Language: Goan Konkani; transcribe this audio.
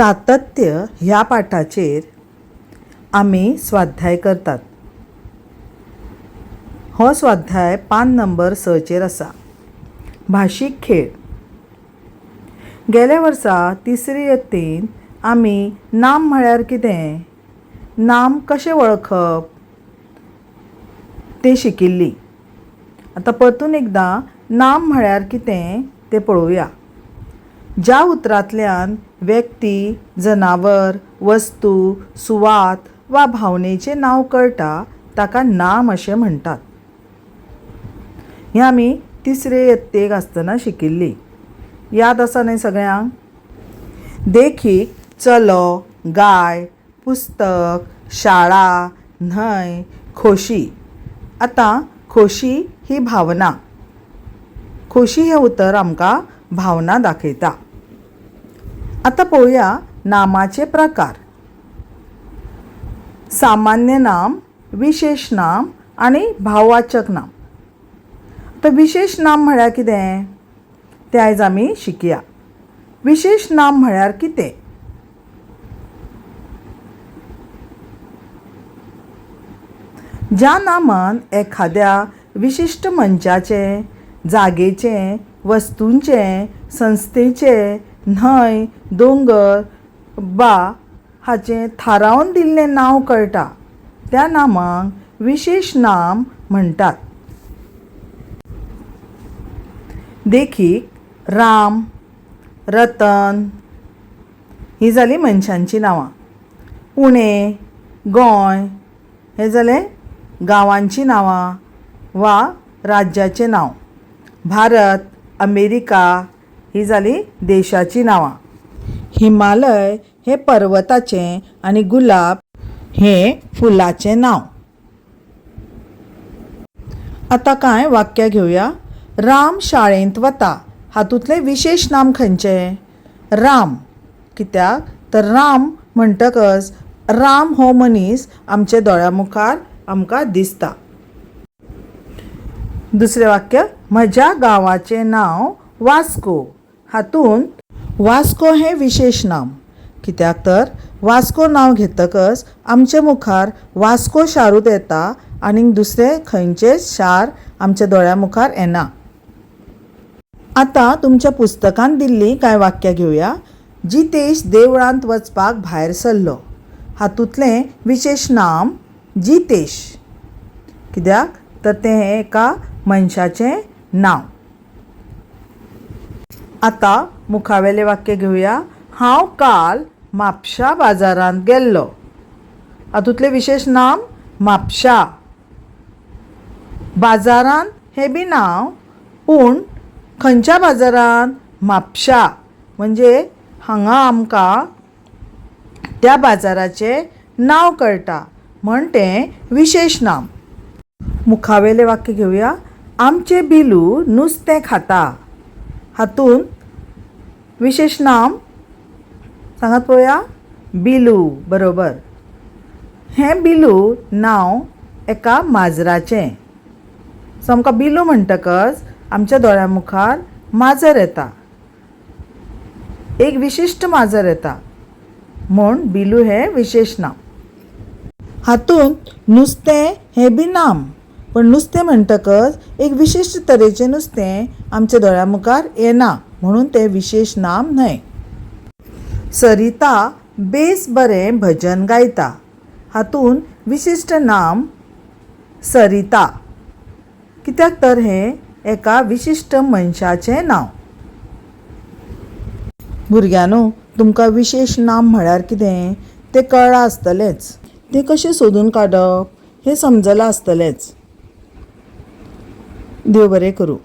सातत्य ह्या पाठाचेर आमी स्वाध्याय करतात. हो स्वाध्याय पान नंबर सचेर आसा. भाशीक खेळ. गेल्या वर्सा तिसरे यत्तेंत आमी नाम म्हळ्यार कितें, नाम कशें वळखप तें शिकिल्लीं. आतां परतून एकदां नाम म्हळ्यार कितें तें पळोवया. ज्या उतरांतल्यान व्यक्ती, जनावर, वस्तू, सुवात वा भावनेचें नांव कळटा ताका नाम अशें म्हणटात. हें आमी तिसरे यत्तेक आसतना शिकिल्लीं. याद आसा न्हय सगळ्यांक? देखीक चलो, गाय, पुस्तक, शाळा, न्हंय, खोशी. आतां खोशी ही भावना. खोशी हें उतर आमकां भावना दाखयता. आतां पळोवया नामाचे प्रकार. सामान्य नाम, विशेश नाम आनी भाववाचक नाम. आतां विशेश नाम म्हळ्यार कितें तें आयज आमी शिकया. विशेश नाम म्हळ्यार कितें? ज्या नामान एखाद्या विशिश्ट मनशाचें, जागेचें, वस्तूंचें, संस्थेचें, न्हंय, दोंगर बा हाचें थारावन दिल्लें नांव कळटा त्या नामाक विशेश नाम म्हणटात. देखीक राम, रतन, हीं जालीं मनशांचीं नांवां. पुणे, गोंय हें जालें गांवांचीं नांवां वा राज्याचें नांव. भारत, अमेरिका हीं जालीं देशाचीं नांवां. हिमालय हें पर्वताचें आनी गुलाब हें फुलाचें नांव. आतां कांय वाक्यां घेवया. राम शाळेंत वता. हातूंतलें विशेश नाम खंयचें? राम. कित्याक तर राम म्हणटकच राम हो मनीस आमच्या दोळ्या मुखार आमकां दिसता. दुसरें वाक्य, म्हज्या गांवाचें नांव वास्को. हातूंत वास्को हें विशेश नाम. कित्याक तर वास्को नांव घेतकच आमचे मुखार वास्को शारूच येता आनीक दुसरें खंयचेंच शार आमच्या दोळ्या मुखार येना. आतां तुमच्या पुस्तकांत दिल्लीं कांय वाक्यां घेवया. जितेश देवळांत वचपाक भायर सरलो. हातूंतलें विशेश नाम जितेश. कित्याक तर तें हें एका मनशाचें नांव. आतां मुखावेलें वाक्य घेवया. हांव काल म्हापशा बाजारांत गेल्लो. हातूंतलें विशेश नाम म्हापशा. बाजारांत हें बी नांव, पूण खंयच्या बाजारांत? म्हापशा. म्हणजे हांगा आमकां त्या बाजाराचें नांव कळटा म्हण तें विशेश नाम. मुखावेलें वाक्य घेवया. आमचें बिलू नुस्तें खाता. हातूंत विशेश नाम सांगात पळोवया. बिलू, बरोबर. हें बिलू नांव एका माजराचें. सो आमकां बिलू म्हणटकच आमच्या दोळ्या मुखार माजर येता, एक विशिश्ट माजर येता, म्हूण बिलू हें विशेश नाम. हातूंत नुस्तें हें बी नाम, पूण नुस्तें म्हणटकच एक विशिश्ट तरेचें नुस्तें आमच्या दोळ्या मुखार येना, म्हणून तें विशेश नाम न्हय. सरिता बेस बरें भजन गायता. हातूंत विशिश्ट नाम सरिता. कित्याक तर हें एका विशिश्ट मनशाचें नांव. भुरग्यांनो, तुमकां विशेश नाम म्हळ्यार कितें तें कळ्ळां आसतलेंच. तें कशें सोदून काडप हें समजलां आसतलेंच. देव बरें करूं.